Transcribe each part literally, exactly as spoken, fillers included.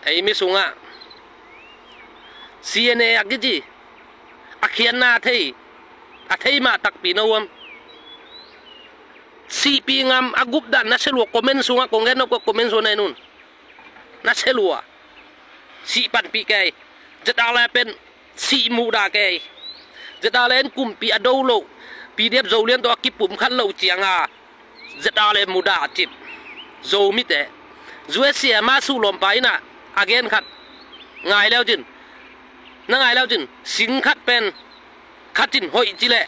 Ei mi sungah C N A a kici a khiatna a thei, a thei mah takpi no uam? Sihpih ngam a gupdan na sia lua, comment sungah kong gen nop kua comment sungah na en un. Na sia lua. Sih panpih kei. Z R le pen sih muhdah kei. Z R le en kumpi a do loh, P D F Zolian tawh a kipumkhat loh cianga Z R le muhdah cip. Zomite, U S A ma suhlawmpa inah a gen khat ngai leucin, na ngai leucin, sing khat pen khatin hoih cileh,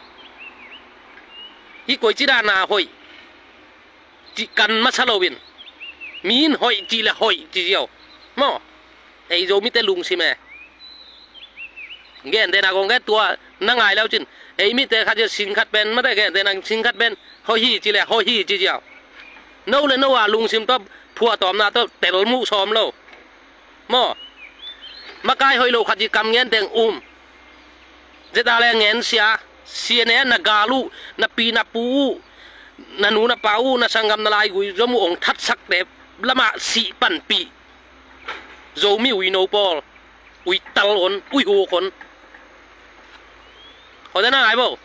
hih koici dana hoih cih kan masa loin, mi in hoih cileh hoih ci ziau maw? Ei Zomite lungsim e. Gentehna kong gen tua na ngai leucin, ei mite khat in sing khat pen mate, gentehna sing khat pen hoih hi cileh hoih hi ci ziau. No le no a lungsim tawh phuahtawmna tawh tel muh sawm lo maw? Makai hoih lo khat i kam ngen teng um. Z R le ngen sia, C N A na gal uh, na pi na pu uh, na nu na pa uh, na sanggam na laigui zom uh ong thatsakte lamah sih panpih. Zomi uino pawl, ui tal on, ui huk on. Hote na ngai bo.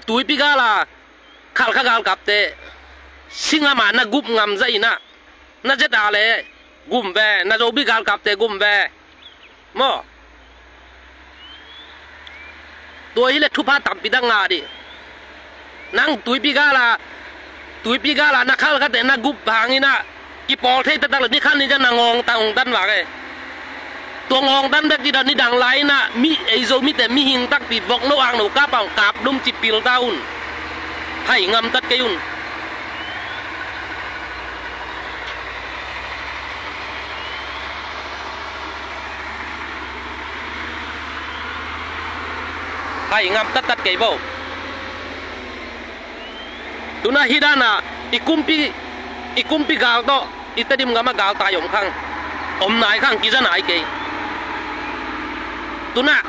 Tuipi gala Khalkha galkapte sing amah na gup ngam zah inah, na Z R le gum ve, na Zomi galkapte gum ve maw? Tua hileh thupha tampi dang ngah dih. Nang tuipi gala, tuipi gala na Khalkhate na gup hang inah kipawl thei taktak le ni khat ni zah na ngawngtan ong tan vak e. Tua ngawngtan bek ci dah nidang lai inah mi, ei Zomite mihing takpi vokno akno kap a ong kap lum ci pil ta un. Hai ngamtat kei un. Hai ngamtattat kei bo. Tuna hih dana i kumpi, i kumpi gal tawh i Tedim gamah galtai om khang, om nai khang, kiza nai kei. Tuna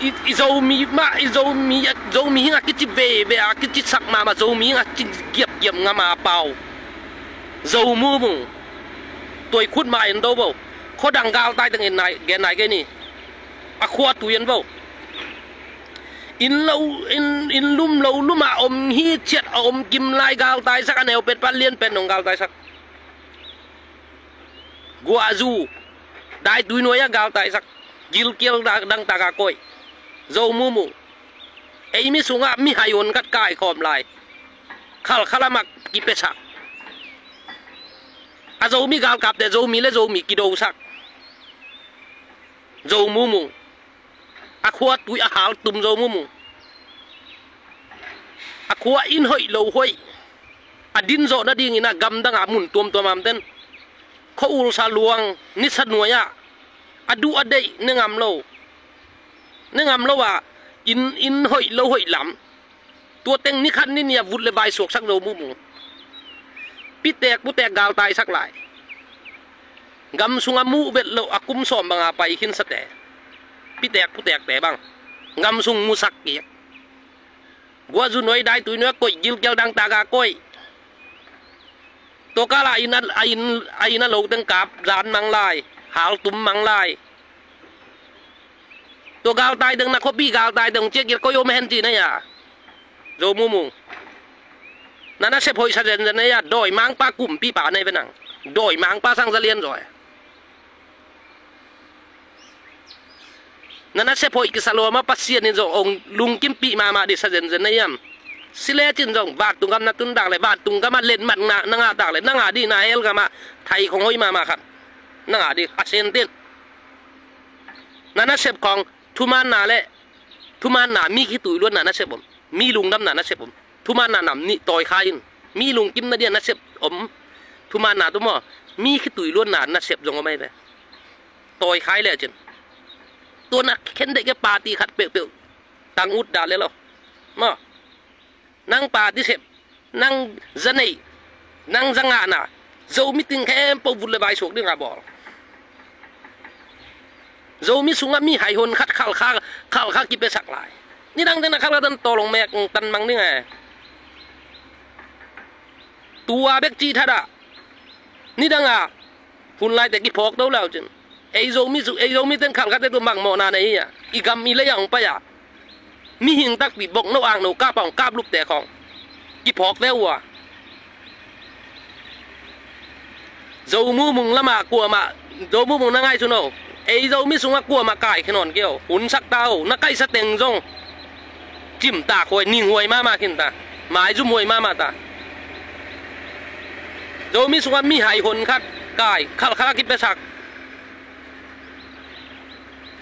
i, i Zomi mah, i Zomi, Zomi hing a kici veve a, kici sak mahmah, Zomi hing a kici giapgiap ngam a pau Zo mumung. Tuai khut mah en do bo. Khuadang galtai teng en nai, gen nai kei ni. A khua tui en bo. Inn lo, inn, inn lum lo lum a om hi ciat a om kim lai galtaisak, a neu pet pan lian pen nong galtaisak. Guahzu, daitui nuai a galtaisak. Gilkial dang, dangtak a koih. Zo mumung. Ei mi sungah mi hai on khat kaikhawm lai. Khalkha lamah kipiasak. A Zomi galkapte Zomi le Zomi kidosak. Zo mumung. A khua tui a hal tum Zo mumung. A khua inn hoih lo hoih a din zawh nadingin a gamdang a mun tuamtuam amten khua ulsa luang nisa nuai-ah a duh a deih ne ngam lo. Ne ngam lo a inn, inn hoih lo hoih lam. Tua teng ni khat ni ni a vut le vai suaksak Zo mumung. Pitek putek galtaisak lai. Gam sungah muh vet loh a kum sawm banga pai khinsate. Pitek putekte bang gam sung musak kik. Guahzu nuai, daitui nuai a koih, gilkial dangtak a koih. Tua kala a inn a, a inn, a inn a lo teng kap zan mang lai, hal tum mang lai. Tua galtai deng na khuapi galtai deng ciakil koi om hen ci na ya. Zo mumung. Na nasep hoih sa zenzen na ya, dawi mangpa kumpipa na i ve nang. Dawi mangpa sang za lian zaw. Na nasep hoih kisa lua ma Pasian in zong ong lungkimpih mahmah dih sa zenzen na hiam? Si lecin zong vantung gam na tun dak le, vantung gam a letmat na, na ngah dak le, na ngah dih na hell gam a thai khong hoih mahmah khat na ngah dih a sentin. Na nasep khong thumaanna le, thumaanna, mi khitui luatna nasep om, mi lungdamna nasep om. Thumaanna nam nih tawi kha in, mi lungkim na dih a nasep om. Thumaanna tu maw, mi khitui luatna nasep zong om ahi ve. Tawi khai lecin tua na khen deih ke party khat peuhpeuh tang ut dah le lo. Maw, nang party sep, nang za neih, nang za ngahna, Zomi ting khempeuh vut le vai suak ding a bawl. Zomi sungah mi haihon khat Khalkha, Khalkha kipiasak lai. Nidang tena Khalkha tan tawlong mek tan mang ding e. Tua bek cih thadah Nidang a hun laite kiphawk to le uh cin. Ei Zomi, ei Zomi teng khalkhatte tua bang mawhna nei hi a, i gam i lei a hong pai a, mihing takpi bokno akno kap a hong kaplupte khawng kiphawk ve uh a. Zomumung lamah kuamah, Zomumung na ngaihsun o. Ei Zomi sungah kuamah kaikhia nawn kei o. Hunsak ta o, na kaihsa teng zong cimtak huai, ninghuai mahmah khin ta, maizum huai mahmah ta. Zomi sungah mihai hon khat kai, khalkhat a kipiasak.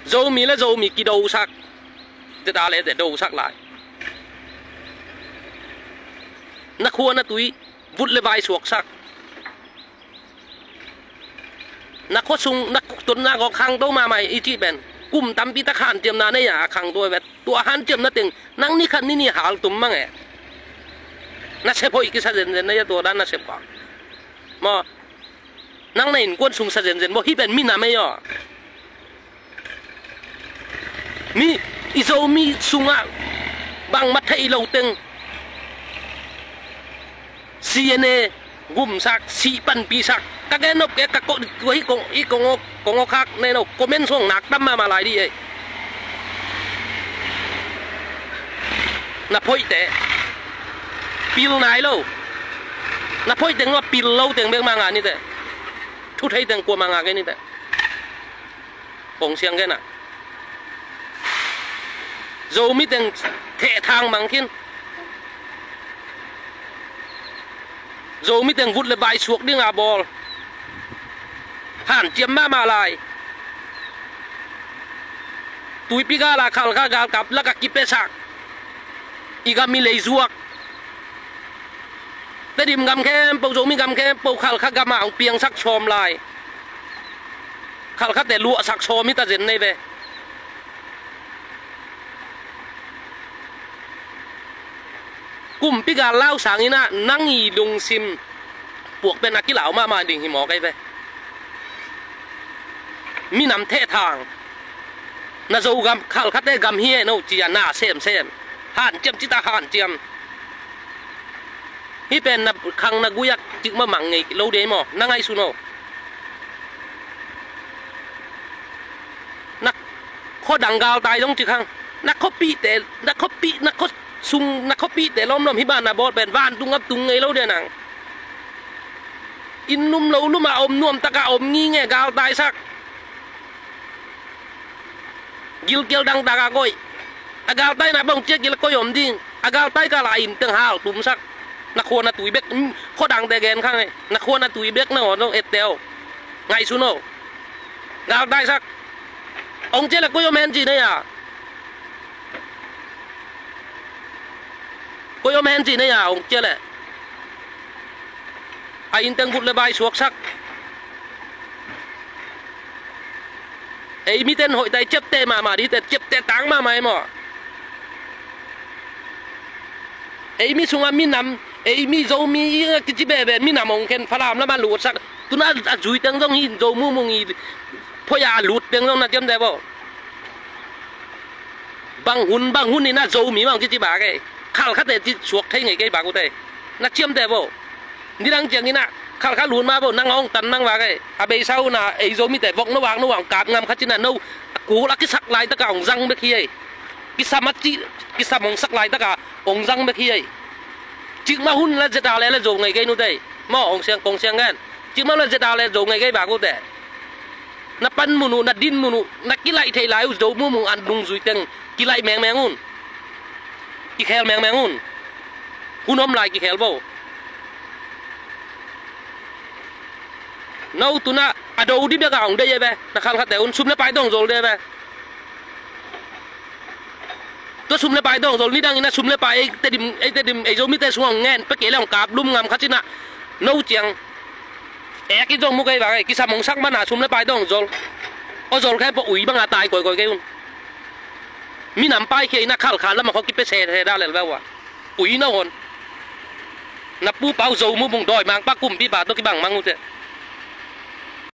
Zomi le Zomi kidosak. Zeta le te dosak lai. Na khua na tui vut le vai suaksak. Na khua sung, na tunna kong khangto mahmah i cih pen kum tampi tak hanciamna nei a, a khangto vet. Tua hanciamna teng nang ni khat ni ni haltum mang e. Na sep hoih kisa zenzen na ia, tua dan na sep kha. Maw, nang na innkuan sung sa zenzen maw, hih pen minam ei aw. Mi, i Zomi sungah bangmah theih loh teng C N A gumsak, sih panpisak. Ka gen nop kei, ka ko, hih kong, hih kong, kong khak nen o, comment sung nak tam mahmah lai dih ei. Na phoihte pil nai lo. Na phoih teng lo, pil lo teng bek mah ngah ni teh. Thu thei teng kuamah ngah kei ni teh. Kong siang gen a, Zomi teng thehthang mang khin. Zomi teng vut le vai suak ding a bawl. Hanciam mahmah lai. Tuipi gal a khalkha galkap lak a kipiasak. I gam i lei zuak. Tedim gam khempeuh, Zomi gam khempeuh khalkha gam a hong piangsak sawm lai. Khalkhate luahsak sawm hi ta zen nei ve. Kumpi gal lau sangin ah nang i lungsim puak pen a kilau mahmah ding hi mawk ei ve. Minam thehthang. Na Zogam khalkhate gam hi e no ci a na semsem. Hanciam cita hanciam. Hih pen na khang na guiak cik mah mang ngei lo dei maw, na ngaihsun aw. Na khuadang galtai zong cik hang. Na khuapihte, na khuapih, na khua sung, na khuapihte lawmlawm hih bang na bawl pen vantung gam tung ngei lo dei nang. Inn num lo lum a om nuam tak a om nginge galtaisak. Gilkial dangtak a koih. A galtaina bang ciak gil a koih om ding. A galtai kal a inn teng haltumsak. Na khua na tui bek, mm, khuadangte gen khang e. Na khua na tui bek na aw zong ette aw. Ngaihsun aw. Galtaisak. Ong ciak le koih om hen ci nei a. Koih om hen ci nei a, ong ciak le. A inn teng vut le vai suaksak. Ei miten hoihtai ciapteh mahmah dite, ciapteh tang mahmah ei maw. Ei mi sungah minam, ei mi Zomi i nga kici bebe minam ong khen Falam lamah lutsak. Tuna a zui teng zong hi Zomumung i phoih a lut teng zong na ciamteh bo. Bang hun, bang hun in a Zomi bang kici bak ei. Khalkhate ci suak thei ngei kei bak uh tei. Na ciamteh bo. Nidang ciangin ah khalkha lut mah bo, nang a hong tan nang vak ei. A beisa un ah ei Zomite vok no vak no vak kap ngam khat cin ah no. A kul a kisak laitak a hong zang bek hi ei. Kisam a ci, kisam hong sak laitak a hong zang bek hi ei. Cikmah hun la zeta le la zo ngei kei nu tei. Maw, hong siang, kong siang ngen. Cikmah la zeta le zo ngei kei vak uh tei. Na pan mun uh, na din mun uh, na kilaih thei lai uh Zomumung an nungzui teng kilaih mengmeng un. Kikhel mengmeng un. Hun om lai kikhel bo. No tuna a do di bek a hong deih e ve. Na khalkhate un sum le pai dong zol de ve. Tua sum le pai dong zol nidang in a sum le pai ei Tedim, ei Tedim, ei Zomite sung hong ngen pia kei le hong kap lum ngam khat cin ah no ciang ek i zong mu kei vak ei. Kisam hong sak man a sum le pai dong zol. Aw zol khe pua ui bang a tai koikoi kei un. Minam paikhia in a khalkha lam a kho kipia se he da lel ve ua. Ui na hon. Na pu pau Zomumung dawimangpa kumpipa tawh kibang mang uh teh.